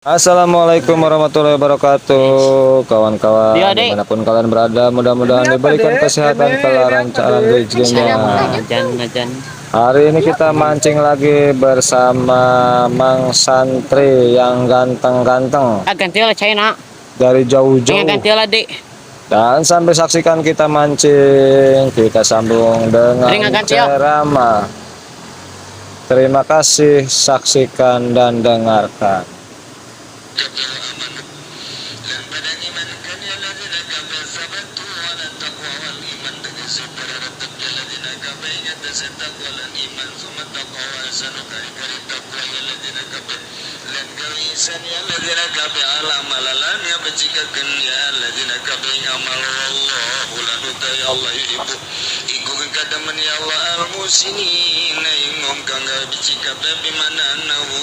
Assalamualaikum warahmatullahi wabarakatuh, kawan-kawan Dia, Dek. Dimanapun kalian berada, mudah-mudahan Ini apa, diberikan Dek? Kesehatan, Ini kelancaran apa, Dek? rezekinya. Majan, majan. Hari ini kita mancing lagi bersama Mang Santri yang ganteng-ganteng Ah, ganti lah China. Dari Jangan jauh-jauh. Ganti lah, Dek. Dan sambil saksikan kita mancing, kita sambung dengan Ringan ganti, ya. Ceramah. Terima kasih, saksikan dan dengarkan. Lan pada ngimankeun ya alladzina kabeh sabatu ala taqwa wal iman, tegese pada tetep ya alladzina kabeh ing atase taqwa lan iman, summa taqwa wa sanu kari-kari taqwa ya alladzina kabeh, lan gawe ihsan ya alladzina kabeh ala amalalan ya becikakeun ya alladzina kabeh ing amal. Wallahu lan utawi Allah yuhibbu iku kadamen ya Allah al muhsinin ing wong kang gawe becik kabeh, bimana annahu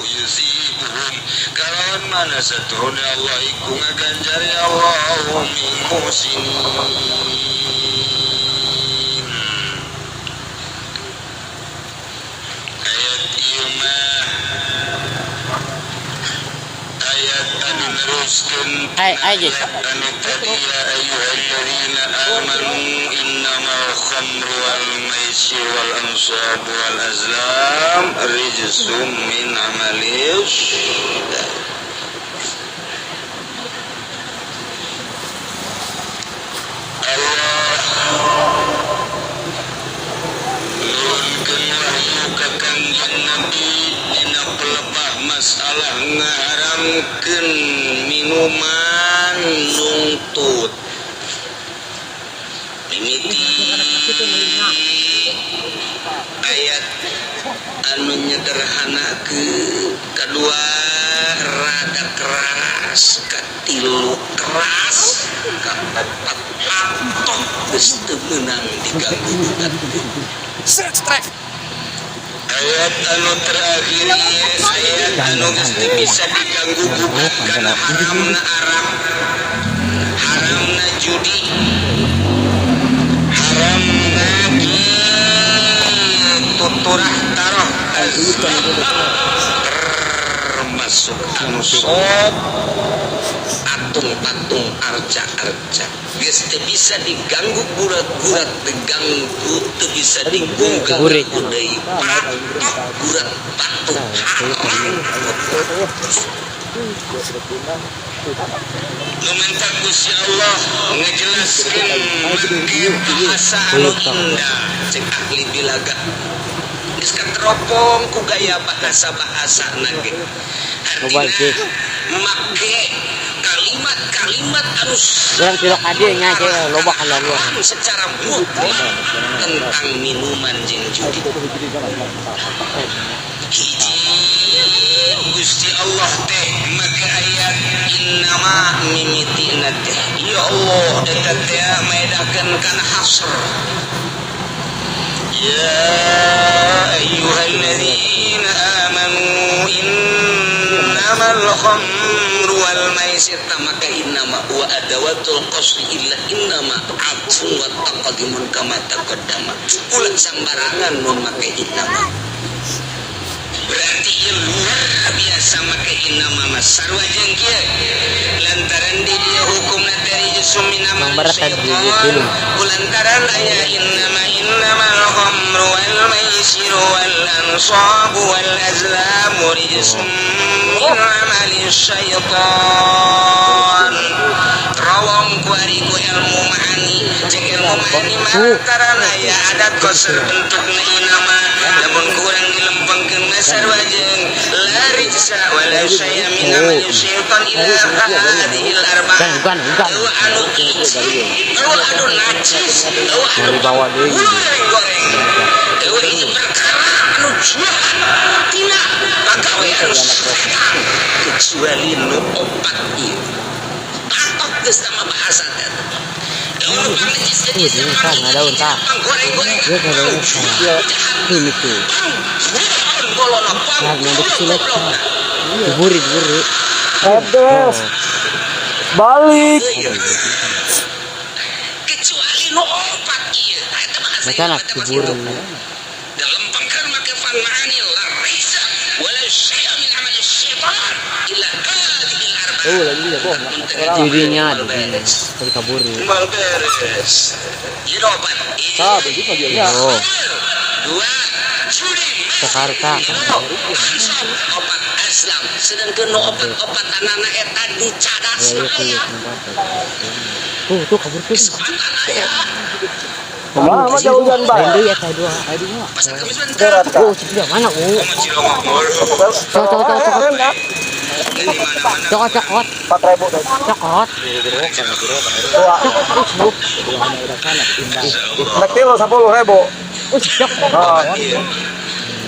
yusibuhum kalawan mana satuhune Allah iku ngaganjar ya Allah ing muhsinin. Ayat ieu mah ayat anu neruskeun Ay, ay, Jis. Anu tadi, ya ayyuhalladzina amanu innamal khamru wal maisir wal ansab wal azlam rijsum min amalis syaitan. Allah nurunkeun wahyu ka Kangjeng Nabi dina pelebah masalah ngaharamkeun minuman nungtut. Mimiti ayat anu nyederhanakeun, kedua rada keras, katilu keras, kaopat patok geus teu meunang diganggu gugat. Ayat anu terakhir ieu ayat anu geus teu bisa diganggu gugat kana haramna arak, haramna judi, haramna tuturah taroh azlam, termasuk anu sob patung-patung, arca-arca, geus teu bisa diganggu gurat-gurat, diganggu teu bisa digugah Gurih. Deui patok gurat patung haram. Nu minta Gusti Allah ngejelaskeun make bahasa anu indah, cek ahli bilaga geus kateropong ku gaya bahasa-bahasa ge. Mobile, Artina make kalimat-kalimat anu Urang tilok adi nya ge loba kalaluan. Haram secara mutlak tentang minuman jeung judi. Hiji, Gusti Allah teh maka ayat innama mimitina teh, ya Allah, eta teh maedakeun kana hasr. Ya ayyuhalladzina amanu innamal khamru wal maisir, maka innama wa adawatul qasri illa innama atfun wa taqdimun kama taqaddama. Ulah sambarangan mun make innama, berarti ieu luar biasa make innama mah sarua jeung kieu, lantaran di dieu hukumna teh rijsum min Mang amali Barat tadi syaitan, film. Kulantaran aya innama, innamal khamru wal maisiru wal ansabu wal azlamu rijsum min amali syaitan. Terawong ku ari ku ilmu ma'ani, cek ilmu ma'ani mah lantaran aya adat qasr bentukna innama, lamun kurang dilempengkeun mah sarua jeung la rijsa wala syai'a min amali syaitan illa hadhil arba'ah. Bukan, bukan, bukan. Eueuh anu icik, eueuh anu najis, eueuh anu Dibawa deui. Goreng-goreng, eueuh hiji perkara anu jahat tina pagawean setan kecuali nu opat ieu. Patok geus sama bahasa teh. Eueuh pangjis. Tuh, tah, ngadaun, tah. Goreng-goreng. Dia ngadaun, tah. Ini tuh. Nah, nyambut silet, tah. Diburi, diburi. Aduh, balik. Kecuali nu opat ieu. Tah, eta bahasa Macan ieu, eta diburi. Dalam pengker make fan ma'ani la rijsa wala syai'a min amali syaitan illa Oh, lagi dia bohong. Judinya, judinya. Tadi kabur. Mal beres. Opat. Ah, begitu dia. Oh, Dua judi. Jakarta. Opat azlam. Sedangkan nu opat-opat anana eta dicadas Ya, iya, aya. iya, tuh, tuh kabur tuh. Kumaha mah jauhan bae. Lain deui eta dua. Pasar Kamis mah Berat ka. Oh, sudah mana? Oh, cokot, cokot, cokot. Cokot, cokot. 4.000 deh. Cokot. Dua. Cokot. Nek tilu 10.000. Oh, cokot. Oh.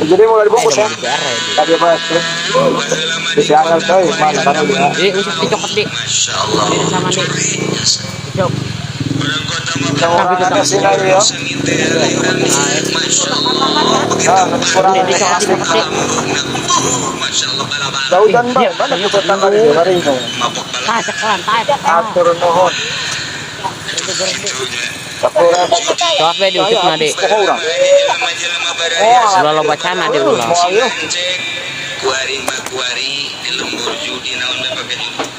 Jadi mulai dibungkus ya. Tadi apa? Disiangan coy, mana kan udah. Eh, usah dicokot, Dik. Masya Allah. Sama, Dik. Cok. Tapi tetap sini ya. Masya Allah. Begitu Ah, kurang Dik, dicokot, dicokot, Dik. Masya Allah bala-bala. Daudan bae, mana kita kali hari ini. Mabok bala. Tah, cekelan, tah. Atur nuhun. 10.000. Cokot bae diusupna, Dik. Pokok urang. Jelema-jelema baraya. Ulah loba cana di ulah. Moal ieu. Cek kuari mah kuari di lembur judi naon bae pake judi.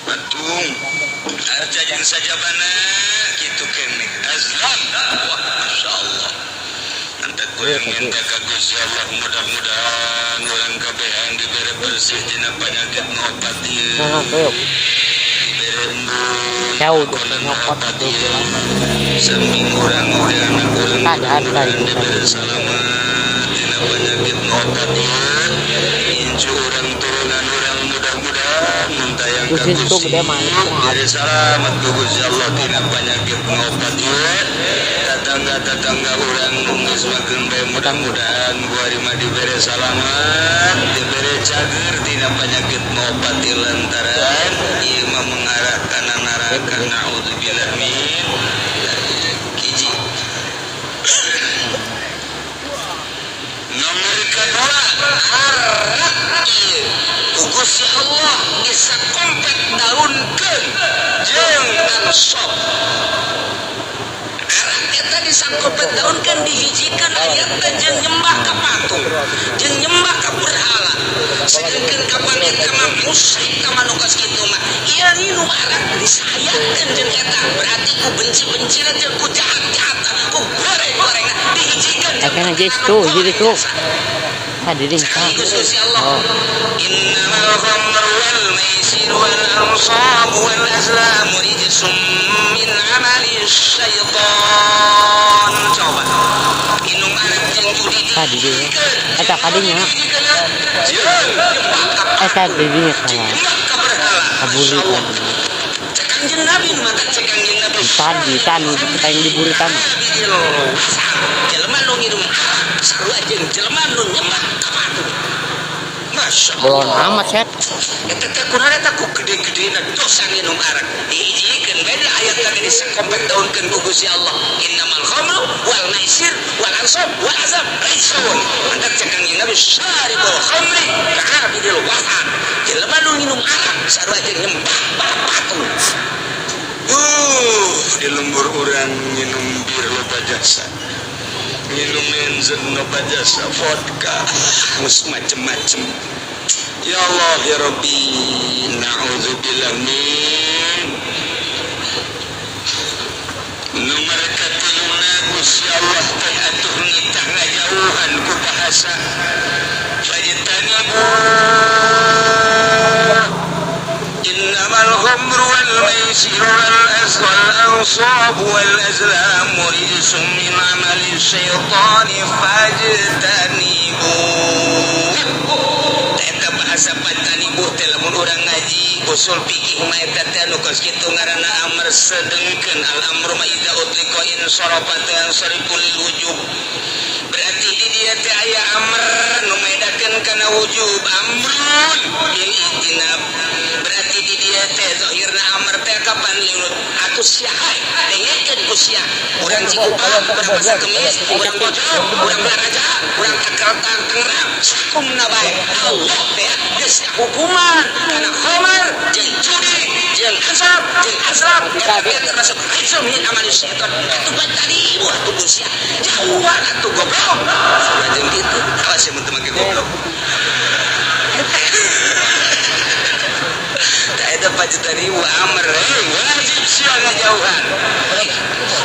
Patung arca jeung sajabana kitu keneh azlam. Wah, Masya Allah. Antak urang minta ka Gusti Allah mudah-mudahan urang kabehan dibere bersih tina penyakit nu opat ieu. Nah, tuh. Dibere embun Jauh, konon nu nyokot, opat tuh, ieu. Samping urang oge anak urang Ada, ada, mudah-mudahan ada. dibere salamat tina penyakit nu opat ieu. Incu urang turunan urang mudah-mudahan mun tayang ka Gusti itu Gusti. gede mana? Dibere salamat ku Gusti Allah tina penyakit nu opat ieu. Tetangga-tetangga urang nu geus makeun bae mudah-mudahan kuari mah dibere salamat, dibere cager tina penyakit nu opat ieu lantaran ieu mah mengarah kana neraka. Naudzubillah min hiji. Nomor kedua, arak ieu ku Gusti Allah disakompet daunkeun jeung ansop. Arak eta disangkopet daunkeun dihijikeun ayatna jeung nyembah ka patung, jeung nyembah ka berhala. Sedengkeun kapan eta mah musyrik ka manu kos kitu mah. Ieu nginum arak disayakeun jeung eta, berarti ku benci-bencina jeung ku jahat-jahatna, ku goreng-gorengna dihijikeun jeung Akhirnya Jess tuh, jadi tuh. Tah, diri, tah. Sekaligus Gusti Allah. Oh. Innamal khamru wal maisir wal ansab wal azlamu rijsum min amali syaitan. Coba. Minum arak jeung judi Tah, diri. Eta kadinya. Jeung nyembah ka Eta dirinya jeung salah. nyembah ka berhala. Kaburi Masya Allah. tadi. Cek Kanjeng Nabi nu mata cek Kanjeng Nabi. Tadi tanu kita yang diburitan. Jelema nu nginum arak sarua jeung jelema nu nyembah ka patung. Masya Bolon Allah. amat set. Eta teh kunaon eta ku gede-gedena dosa nginum arak. Dihijikeun bae da ayat lagi disakompet daunkeun ku Gusti Allah. Innamal khamru wal maisir wal ansab wal azab rijsun. Mantap cek Kanjeng Nabi syaribul khamri ka'abidil wasan. Jelema nu nginum arak sarua jeung nyembah patung. Di lembur urang nginum bir loba jasa. Nginum bensin loba jasa, vodka, mus macem-macem. Ya Allah ya Rabbi, na'udzubillah min. Nomor katiluna Gusti Allah teh atuh nitah ngajauhan ku bahasa. Fajtanibu innamal khamru wal maisir wal ansab wal azlamu rijsum min amali syaitani fajtanibu. Eta bahasa fajtanibu teh lamun urang ngaji usul fikih mah eta teh anu kos kitu ngaranna amr sedengkeun al amru ma idza utliqa in sarafa tansarifu lil wujub. Berarti di dieu teh aya amr nu medakeun kana wujub, amrun bil ijtinab. Berarti di dieu teh zahirna amr teh kapan liut atuh sia hae dengekeun ku sia. Urang Cikupa, urang Pasar Kemis, urang Bojong, urang Balaraja, urang Takertang Tangerang, sakumna bae. Allah teh geus hukuman kana khamar jeung judi jeung ansab jeung azab eta teh termasuk rijsun min amali syaitan. Atuh bae tadi wah atuh sia jauhan atuh goblok. Sarua jeung kitu awas mun teu make goblok. Ku amr wajib sia ngajauhan.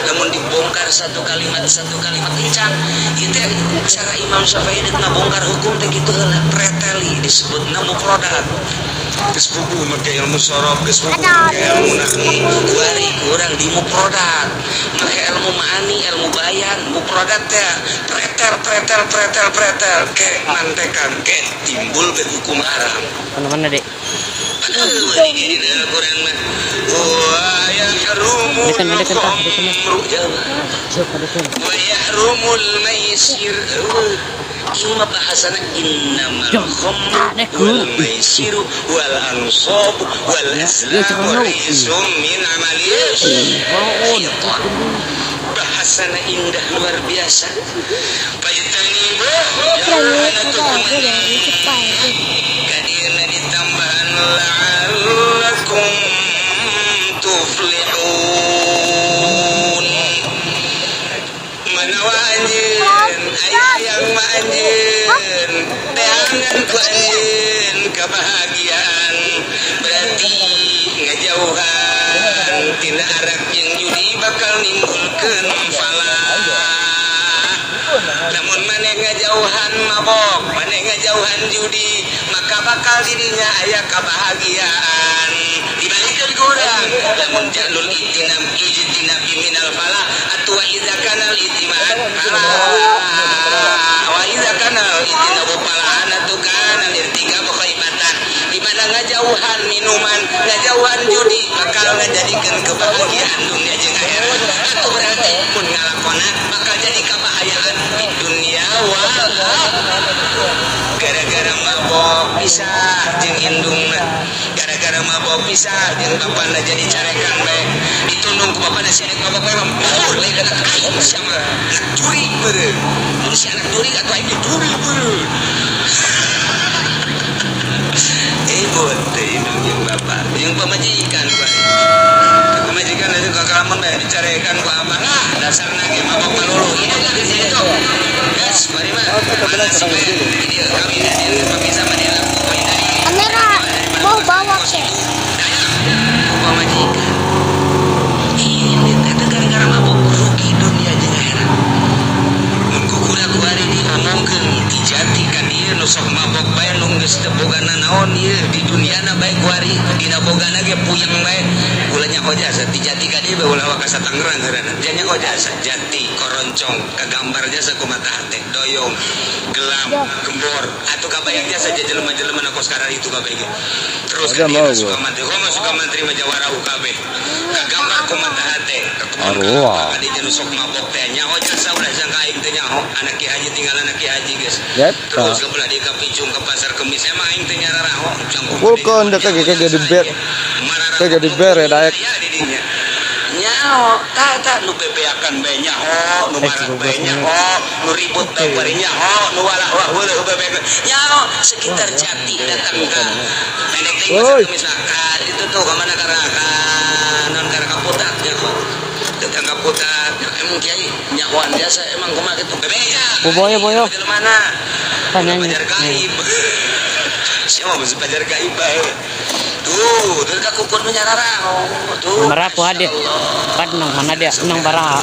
Lamun dibongkar satu kalimat encan ieu teh cara Imam Syafi'i deuk ngabongkar hukum teh kitu heula preteli disebutna mufradat. Geus puguh make ilmu sorof, geus puguh make ilmu nahwu, kuari kurang di mufradat make ilmu ma'ani, ilmu bayan. Mufradat teh pretel pretel pretel pretel ke mantekan ke timbul ke hukum haram. Mana-mana, Dek. Aduh, ini kurang mah wa yahrumul Dekan, dekan, tah, dekan. Khamru Siapa dekan? Wa yahrumul maisir. Ieu mah bahasana innamal khamru wal maisiru wal ansab wal azlamu rijsum min amali syaitan. Bahasana indah luar biasa. Fajtanibu kadieuna ditambahan la'allakum tuflihun. Manawa anjeun aya yang mah anjeun teangan ku anjeun kebahagiaan, berarti ngajauhan tina arak jeung judi bakal nimbulkeun falah. Lamun maneh ngajauhan mabok, maneh ngajauhan judi, maka bakal dirinya aya kebahagiaan. Dibalikeun ku urang, lamun jalul ijtinab ijtinabi minal falah atuh wa idza kanal ijtimaan falah wa idza kanal ijtinabu falahan atuh kana irtikabu khaibatan. Di mana ngajauhan minuman, ngajauhan judi bakal ngajadikeun kebahagiaan dunia jeung akhirat, atuh berarti mun ngalakonan bakal jadi kebahagiaan di dunia wal. Gara-gara mabok pisah jeung indungna, gara-gara mabok pisah jeung bapana, jadi carekan bae, ditundung ku bapana, si anak mabok bae mah lain anak aing, sia mah anak juri meureun. Mun si anak juri atuh aing juri meureun. Ribut teh indung jeung bapak jeung pamajikan bae. Pamajikan itu kakalamun bae dicarekan ku abah lah, dasarna ge mabok melulu. Ini lah di sini tuh. Gas, mari mah. Mana sih bae dia kawin dia bisa mah dia laku dari Kamera, mau bawa ke? Ku pamajikan. Ini teh gara-gara mabok rugi dunia jeung akhirat. Mun ku kuda kuari diomongkeun ti jati ka dieu nu sok mabok bae, nu geus teu boga nanaon ieu di duniana bae, kuari dina bogana ge puyeng bae. Ulah nyaho jasa ti jati ka dieu bae, ulah waka sa Tangerang ngaranna. Nya nyaho jasa jati koroncong kagambar jasa ku mata hate doyong gelam gembor atuh kabayang jasa jelema-jelema na kos karar itu kabeh ge. Terus Ada ka dieu mau suka gua. Mantri gua mah suka mantri mah jawara kabeh kagambar ku mata hate ka kebon Arwah. kalapa ka dieu nu sok mabok teh nyaho jasa, ulah sangka aing teh nyaho anak ki haji, tinggal anak ki haji geus. Eta. Terus ke belah dieu ka Picung ke pasar Kemis emang aing teh nyararaho canggung. Bukan, teh kayak jadi ber. Kayak jadi bere daek. Nyaho tah tah nu bebeakan bae nyaho, nu marah bae nyaho, nu ribut bae bari nyaho, nu walah wah heueuh bebeakan nyaho sekitar jati datang ka pendek teh pasar Woi. Kemis lah ka itu tuh ka mana karena ka non karena ka Putat nyaho datang ka Putat. Emang kiai nyahoan biasa emang kumaha kitu bebeja. Boboyo, boyo. Mana Tanya. pajar gaib siapa mesti pajar gaib bae tuh terus ka kukun menyarara tuh. Berapa dia? Kan nang mana dia? Nang bara.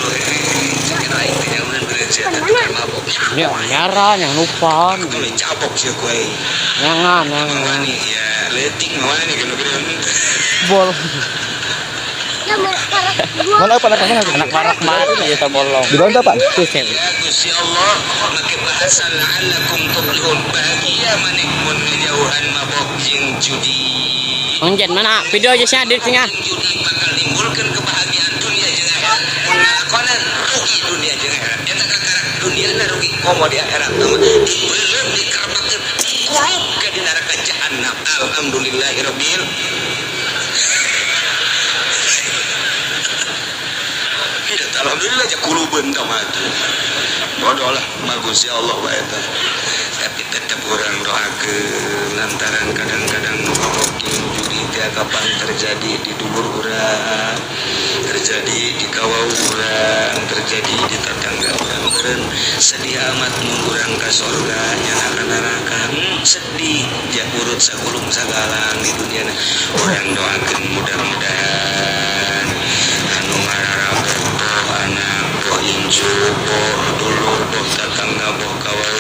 Ya, nyara yang lupa. Cabok sih gue. Jangan, jangan. Ya letik mawani kalau gede. Bol. Ya, para dua. Mana apa anak mana? Anak barak mati ya bolong. Di bawah apa? Tuh, Sem. Ya Gusti Allah make bahasa la'allakum tuflihun, bahagia maneh mun ngejauhan mabok jeung judi. Anjan mana? Video aja sih di tengah. Jeung judi bakal nimbulkeun kebahagiaan dunia jeung akhirat, mun ngalakonan rugi dunia jeung akhirat. Eta kakara dunia rugi komo di akhirat mah dibeuleum, dikerepakeun, dikulub ke di neraka jahanam. Alhamdulillahirabbil. Tidak, alhamdulillah aja kulubeun tah mah atuh. Bodoh lah, bagus ya Allah bae eta. Tapi tetep urang doakeun lantaran kadang-kadang nu mabok jeung judi teh kapan terjadi di dulur urang, terjadi di kawau urang, terjadi di tetangga urang. Meureun sedih amat mun urang ka sorga nyana ka neraka. Sedih ja urut sagulung sagalang di dunia. Urang doakeun mudah-mudahan anu ngararabok boh anak boh incu boh dulur boh tetangga boh kawau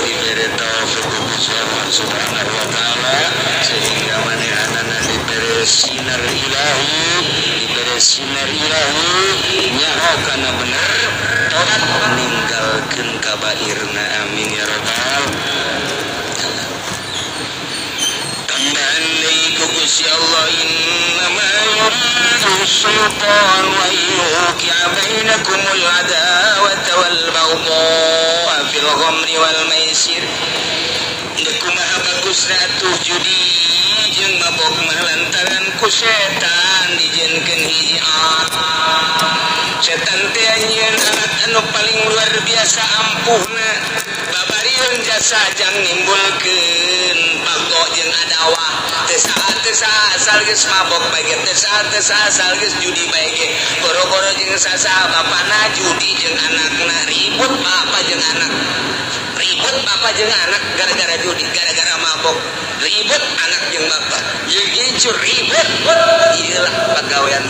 dibere taufik ku Gusti Allah Subhanahu wa taala sehingga manehanana dibere sinar ilahi, dibere sinar ilahi nyaho kana bener tobat ninggalkeun kabairna. Amin ya rabbal. Tambahan deui ku Gusti Allah, innama yuridu syaitan wa yuqi'a bainakumul adawata wal baghdha fil khamri wal maisir. Kumaha bagusna atuh judi jeung mabok mah lantaran ku setan dijieunkeun hiji alat. Setan teh nyieun alat anu paling luar biasa ampuhna, babarieun jasa jang nimbulkeun pago jeung adawah. Teu saha teu saha asal geus mabok bae ge, teu saha teu saha asal geus judi bae ge. Boro-boro jeung sasaha, bapana judi jeung anakna ribut, bapa jeung anak ribut, bapa jeung anak gara-gara judi, gara-gara mabok ribut anak jeung bapa jeung incur ribut. Iyalah pagawean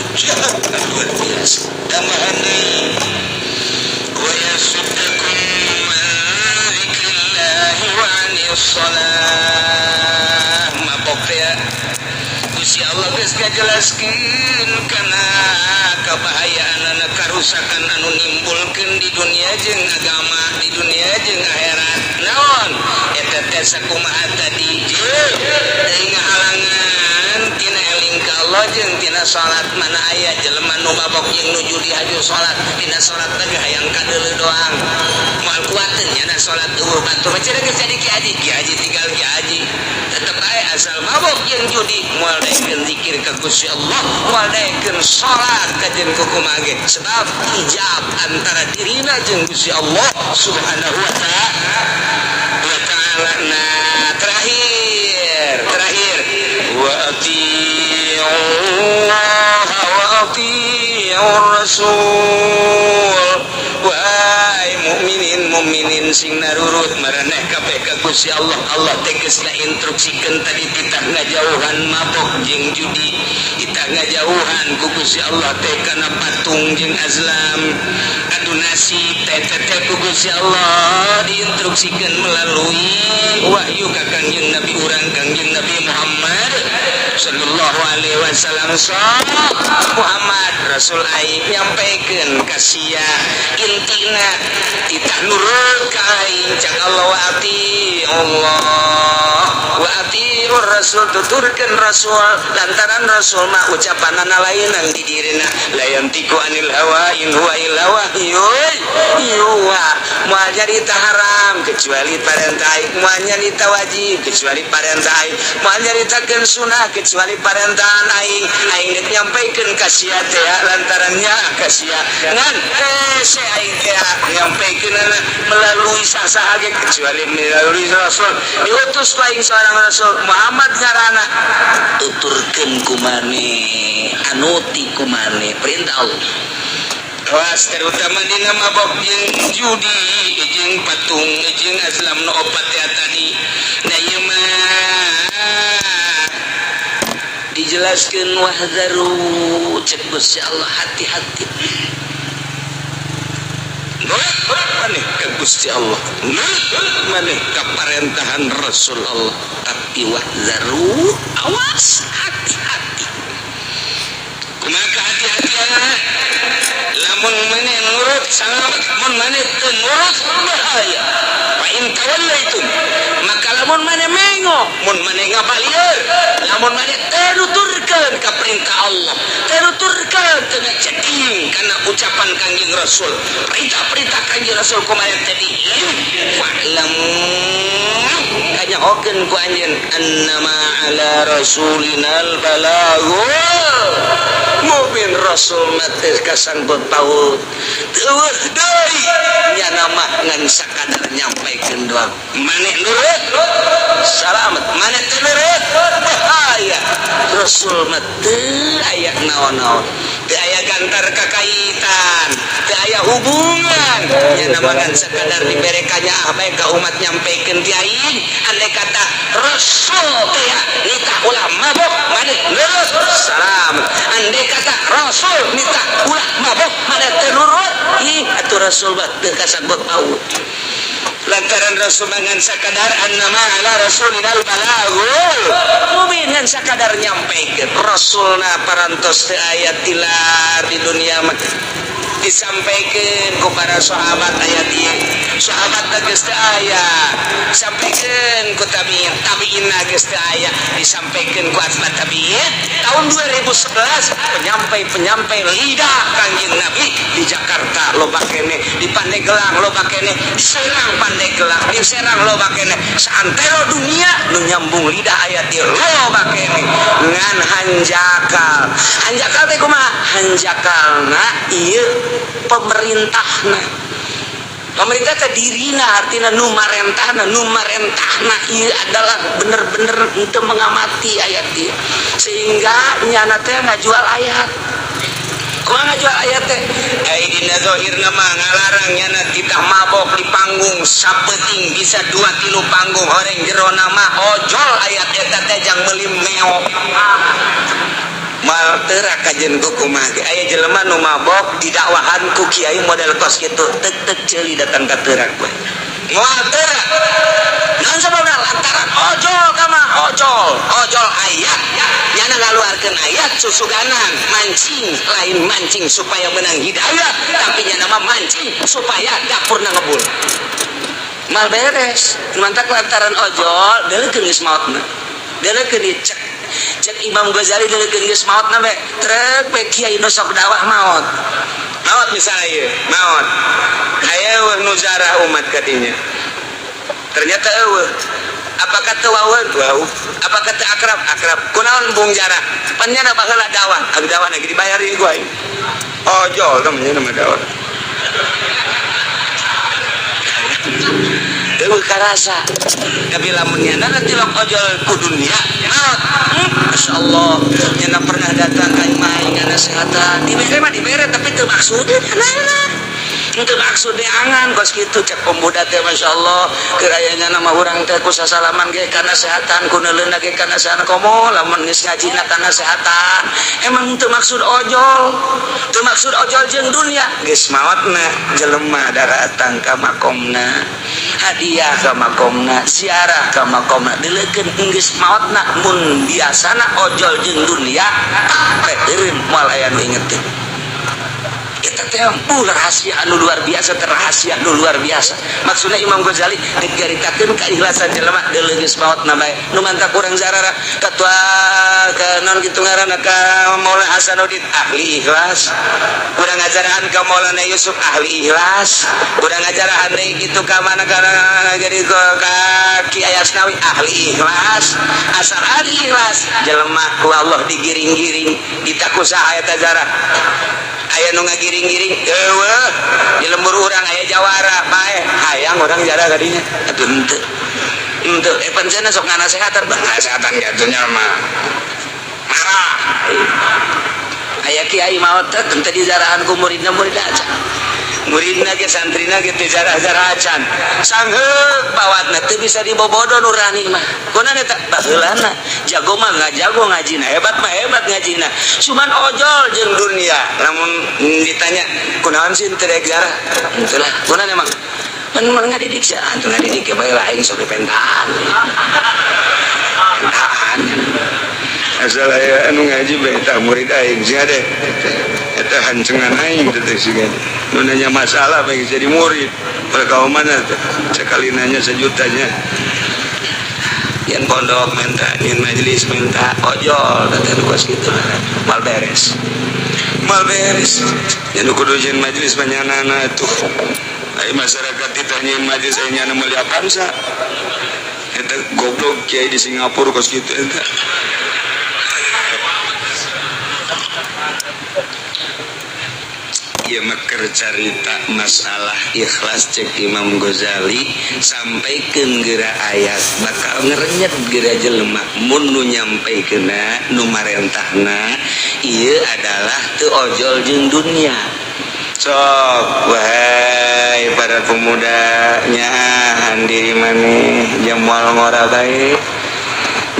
luar biasa. Tambahan deui, wa yasuddakum an dzikrillahi wa anis shalah. Mabok teh Gusti Allah geus ngajelaskeun kana kabahayaan, karusakan anu nimbulkeun di dunia jeung agama, di dunia jeung akhirat. Naon eta teh? Sakumaha tadi jeung ngahalangan tina eling ka Allah jeung tina salat. Mana aya jelema nu mabok jeung nu judi haju salat? Tina salat teh hayang kadeuleu doang, moal kuateun nyana salat. Eueuh batur mah cenah geus jadi ki haji, ki haji tinggal ki haji, tetep bae asal mabok jeung judi moal daekeun zikir ka Gusti Allah, moal daekeun salat kajen kukumaha ge, sebab hijab antara dirina jeung Gusti Allah Subhanahu wa ta'ala. Nah, terakhir terakhir, wa Allah wa ati'ur rasul. Wahai mukminin mukminin sing narurut maraneh kabeh ka Gusti Allah, Allah teh geus ngainstruksikeun tadi titah ngajauhan mabok jeung judi, titah ngajauhan ku Gusti Allah teh kana patung jeung azlam adu nasib teh teh ku Gusti Allah diinstruksikeun melalui wahyu ka Kangjeng Nabi urang, Kangjeng Nabi Muhammad sallallahu alaihi wasallam. Muhammad Rasul aing nyampaikeun ka sia intina titah nurut ka aing cak Allah, wa ati Allah wa atiur rasul, tuturkeun rasul, lantaran rasul mah ucapanana lainan di dirina, la yantiqu anil hawa in huwa illa wahyun yuha. Moal nyarita haram kecuali parentah aing, moal nyarita wajib kecuali parentah aing, moal nyaritakeun sunah kecuali parentahan aing. Aing geus nyampaikeun ka sia teh lantarannya ka sia ngan hese aing teh nyampaikeunana melalui saha ge kecuali melalui rasul. Diutus aing seorang rasul, Muhammad ngaranna, tuturkeun ku maneh, anuti ku maneh perintah Allah. Awas terutama dina mabok jeung judi jeung patung jeung azlam nu opat ya tadi. Nah, ieu mah dijelaskeun, wahzaru cek Gusti Allah, hati-hati. Nurut maneh ka Gusti Allah, nurut maneh ka parentahan Rasul Allah, tapi wahzaru, awas, hati-hati. Kumaha hati-hatian? Lamun maneh nurut salamat, mun maneh teu nurut bahaya. Fa in tawallaitum, maka lamun maneh mengo, mun maneh ngabalieur, lamun maneh teu nuturkeun ka perintah Allah, teu nuturkeun, teu ngeceking kana ucapan Kangjeng Rasul, perintah-perintah Kangjeng Rasul kumaha tadi, fa'lamu, kanyahokeun ku anjeun, annama ala rasulinal balagul mubin. Rasul mah teu kasangkut paut, teueuh deui, nyana mah ngan sakadar nyampaikeun doang. Maneh nurut salamet, maneh teu nurut bahaya. Rasul mah teu aya naon-naon, teu aya gantar kakaitan, teu aya hubungan. Nya ngan sekadar dibere kanyaah bae ka umat nyampekeun ti aing. Andai kata Rasul teh nitah ulah mabok, maneh nurut, salam. Andai kata Rasul nitah ulah mabok, maneh teu nurut, ih atuh Rasul mah teu kasabot maut. Lantaran Rasul ngan sakadar annama ala rasulinal balagul mubin, ngan sakadar nyampaikan. Rasulna parantos teu aya tilar di dunia mah, disampaikan ku para sahabat ayat ieu, sahabat geus teu aya, sampaikan ku tabiin, tabiin geus teu aya, disampaikan ku atba tabiin. Tahun 2011 penyampai-penyampai lidah Kangjeng Nabi di Jakarta loba keneh, di Pandeglang loba keneh, di Serang, Pandeglang, di Serang loba keneh, saantero dunia nu nyambung lidah ayat ieu loba keneh. Ngan hanjakal, hanjakal teh kumaha? Hanjakalna ieu pemerintahna, pemerintah teh dirina, artinya nu marentahna, nu marentahna ieu adalah bener-bener untuk mengamati ayat ieu, sehingga nyana teh ngajual ayat. Kumaha ngajual ayat teh? Ai dina zahirna mah ngalarang nyana titah mabok di panggung sapeting bisa 2-3 panggung, horeng jerona mah ojol ayat eta teh jang meuli meok. Mal terak kajen ku kumaha ge aya jelema nu mabok didakwahan ku kiai model kos kitu, tek tek ceuli datang ka terak we. Moal terak naon sababna? Lantaran ojol kama ojol, ojol ayat nyana ngaluarkeun ayat susuganan mancing, lain mancing supaya menang hidayah, tapi nyana mah mancing supaya dapurna ngebul. Mal beres mantak lantaran ojol deuleukeun geus maotna, deuleukeun dicek cek Imam Ghazali, deuleukeun geus maotna be trek be kiai nu sok dakwah maot, maot misalnya ieu maot aya nu zarah umat katinya, ternyata eueuh. Apa kata wawan? Wau. Apa kata akrab? Akrab. Kunaon bung jarah? Pan nyana baheula dakwah, abi dakwah lagi dibayar ieu gua. Ojol teh nya mah dakwah. Eueuh karasa. Tapi lamun nyana tilok ojol ku dunia, maot. Masyaallah, nyana pernah datang ka imah aing nasehatan. Dibere mah dibere tapi teu maksudna nyana. Untuk maksudnya angan kos kitu cek pemuda teh masyaallah keur aya nyana mah urang teh ku sasalaman ge kana sehatan, ku neuleuna ge kana sehatan, komo lamun geus ngajina kana sehatan. Emang teu maksud ojol, teu maksud ojol jeung dunia geus maotna jelema daratang ka makomna, hadiah ka makomna, ziarah ka makomna, dileukeun geus maotna. Mun biasana ojol jeung dunia teh eureun moal aya nu ingetin. Eta teh rahasia anu luar biasa, rahasia anu luar biasa. Maksudna Imam Ghazali dicaritakeun keikhlasan jelema deuleu geus maotna bae. Nu mantak urang zarara katua ka naon kitu ngaranna ka Maulana Hasanuddin ahli ikhlas. Urang ngajarahan ka Maulana Yusuf ahli ikhlas. Urang ngajarahan deui kitu ka mana ka jadi ka Ki Asnawi ahli ikhlas. Asal ahli ikhlas jelema ku Allah digiring-giring ditakusaha eta zarah. Aya nu ngagiring-giring eueuh di lembur urang aya jawara bae hayang urang jarah kadinya atuh henteu henteu pancena sok nganasehatan ngasehatan kitu nya mah marah. Aya kiai maot teh teu dijarahan ku muridna, muridna acan muridna ge santrina ge teu jarah-jarah acan sangheuk bawatna teu bisa dibobodo nurani mah. Kunaon eta baheulana jago mah ngajago ngajina, hebat mah hebat ngajina, cuman ojol jeung dunia. Lamun ditanya kunaon sih teu rek jarah, henteu lah kunaon emang pan mah ngadidik sia atuh ngadidik ge bae lah aing sok dipentaan pentaan asal aya anu ngaji bae tah murid aing sia deh eta hancengan aing teh sia nu nanya masalah bae jadi murid mereka mana teh sekali nanya sejutanya yang pondok minta, yang majelis minta ojol teh nu kos kitu mal beres, mal beres yang kudu jeung majelis manyanana tuh ai masyarakat ditanyain majelis aya nyana meuli Avanza eta goblok kiai di Singapura kos kitu eta. Ieu mah keur carita masalah ikhlas. Cek Imam Ghazali, sampaikeun geura ayat bakal ngerenyet geura jelema mun nu nyampaikeunna, nu marentahna ieu adalah teu ojol jeung dunia. Sok wahai para pemuda, nyaahan diri maneh, jang moal ngora bae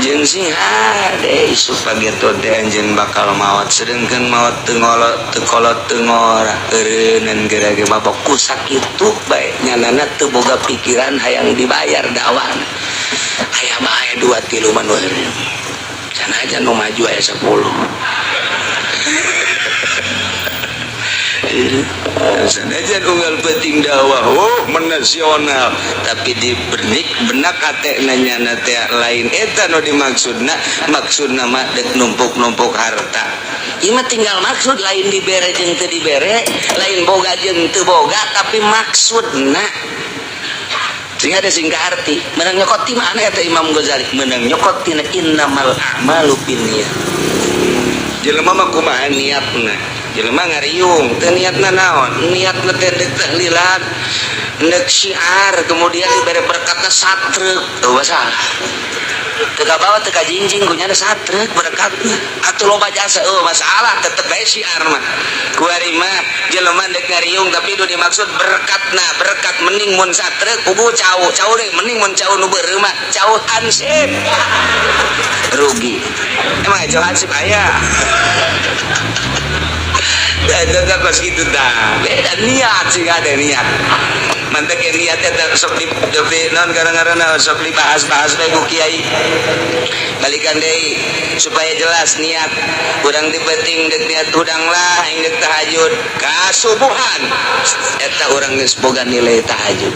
jeung sing hade isuk pageto teh anjeun bakal maot, sedengkeun maot teu ngolot, teu kolot, teu ngora, eureunnan geura ge mabok ku sakitu bae nyanana teu boga pikiran hayang dibayar dakwahna. Aya bae dua tilu mah nu eureun, sanajan nu maju aya 10. Sanajan unggal penting dakwah, oh menasional, tapi di benik benak hate nanya teh lain eta nu dimaksudna. Maksudna mah dek numpuk-numpuk harta. Ieu mah tinggal maksud, lain dibere jeung teu dibere, lain boga jeung teu boga, tapi maksudna sehingga ada sing arti menang nyokot ti mana eta. Imam Ghazali menang nyokot tina innamal a'malu binniyat. Jelema mah kumaha niatna. Jelema ngariung teu niatna naon, niatna teh dek tahlilan, dek syiar, kemudian dibere berkatna satrek, eueuh salah, teu kabawa, teu kajingjing ku nyana satrek berkatna atuh loba jasa, eueuh masalah, tetep bae syiar mah. Kuari mah jelema dek ngariung tapi nu dimaksud berkatna berkat mending mun satrek kudu cau cau deui, mending mun cau nu beureum mah cau hansip rugi. Emang cau hansip aya? Dan kos gitu dah beda niat sih, ada niat mantek yang niatnya sok di non kadang-kadang sok dibahas-bahas bae ku kiai. Balikan deui supaya jelas niat urang di penting dek niat hudang lah aing dek tahajud kasubuhan, eta urang geus boga nilai tahajud,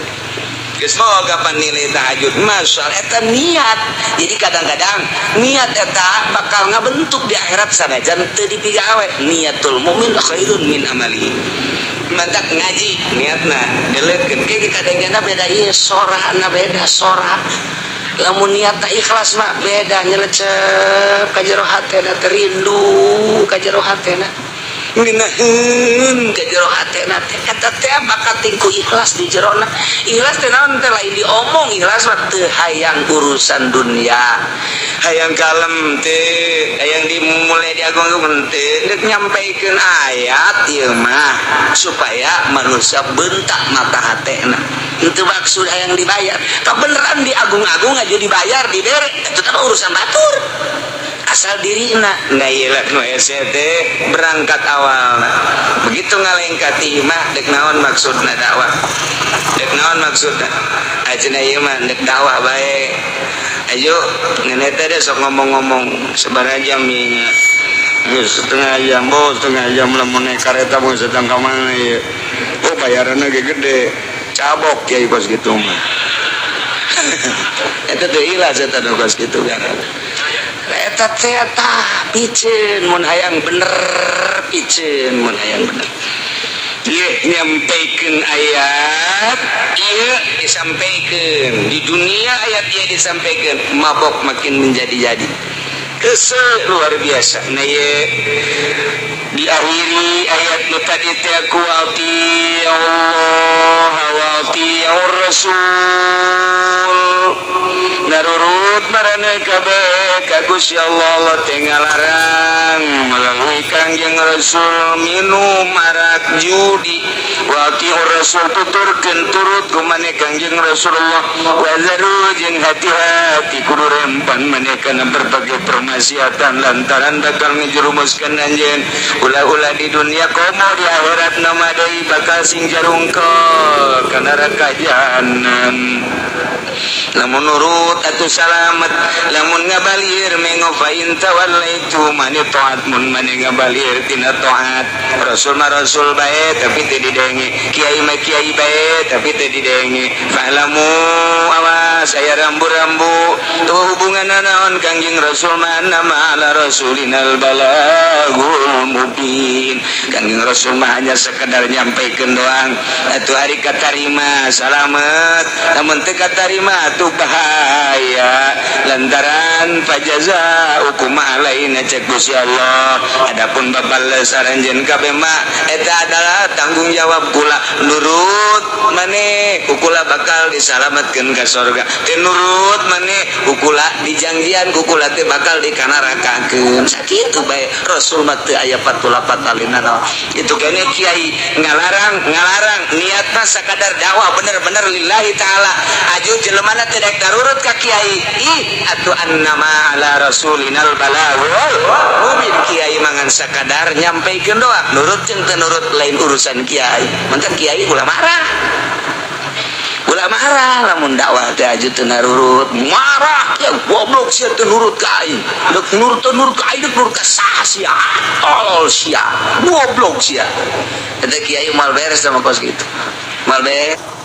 geus boga pan nilai tahajud masalah eta niat. Jadi kadang-kadang niat eta bakal ngabentuk di akhirat sanajan teu dipigawe. Niatul mukmin khairun min amalihi. Mantak ngaji niatna delekeun ke kadang-kadang beda ieu sorana, beda sora lamun niat tak ikhlas mah beda, nyelecep ka jero hatena, teh rindu ka jero hatena, ngeunaheun ka jero hatena teh. Eta teh bakal tingku ikhlas di jerona. Ikhlas teh naon teh? Lain diomong, ikhlas mah teu hayang urusan dunia, hayang kalem teh, hayang dimulai diagung-agung teh, dek nyampaikeun ayat ieu mah supaya manusia bentak mata hatena. Itu maksud hayang dibayar. Tak beneran diagung-agung aja dibayar, dibere, itu teh urusan batur, asal dirina. Nah ieu lah nu hese teh berangkat awalna begitu ngalengkat mah dek naon maksudna dakwah, dek naon maksudna ajeuna ieu mah dek dakwah bae. Ayo nenek teh sok ngomong-ngomong sabaraha jam ieu nya? Geus setengah jam, bo setengah jam lah mun naik kareta mun sedang ka mana ieu. Oh, bayaranna ge gede. Cabok kiai kos kitu mah. Eta teh ikhlas eta nu kos kitu ngaranna. Eta teh tah piceun mun hayang bener, piceun mun hayang bener. Ieu nyampaikeun ayat ieu disampaikeun di dunia, ayat ieu disampaikeun mabok makin menjadi-jadi. Hese luar biasa. Nah ieu diakhiri ayat nu tadi teh ku Allah wa atiur Rasul, narurut maraneh kabeh ka Gusti Allah. Allah teh ngalarang melalui Kangjeng Rasul minum arak, judi. Wa atiur Rasul, tuturkeun turut ku maneh Kangjeng Rasulullah. Wa zaru, jeung hati-hati, kudu rempan maneh kana berbagai permaksiatan lantaran bakal ngejerumuskeun anjeun ulah-ulah di dunia komo di akhirat nama deui bakal sing jarungkol ka neraka jahanam. Lamun nurut atuh salamet, lamun ngabalir mengo fa in tawallaitu mani taat, mun mani ngabalir tina taat rasul mah rasul bae tapi teu didenge, kiai mah kiai bae tapi teu didenge, fa'lamu, awas aya rambu-rambu tuh hubungan naon. Kangjeng Rasul mah nama ala rasulinal balagul mubin. Kangjeng Rasul mah hanya sekedar nyampaikeun doang. Atuh ari katarima salamet, lamun teu katarima atuh bahaya lantaran Jazaan fajazaukum alaina, cek Gusti Allah. Adapun babales aranjeun kabeh mah eta adalah tanggung jawab kula. Nurut maneh, ku kula bakal disalamatkeun ka sorga. Teu nurut maneh, ku kula dijangjian ku kula teh bakal dikanarakakeun. Sakitu bae Rasul mah, teu aya patula patalina naon. Itu kene kiai ngalarang ngalarang, niat mah sakadar dakwah bener-bener lillahi ta'ala. Aju jelemana teu dek darurut ka kiai, ih atuh annama ala rasulinal balagul mubin. Kiai mangan sakadar nyampaikan doang, nurut jeung teu nurut lain urusan kiai. Mantan kiai ulah marah, ulah marah lamun dakwah teh aju teu narurut. Marah ya, goblok sia, teu nurut ka aing. Dek nurut, teu nurut ka aing, dek nurut ka saha sia? Tolol sia, goblok sia. Eta kiai moal beres sama kos gitu, moal beres.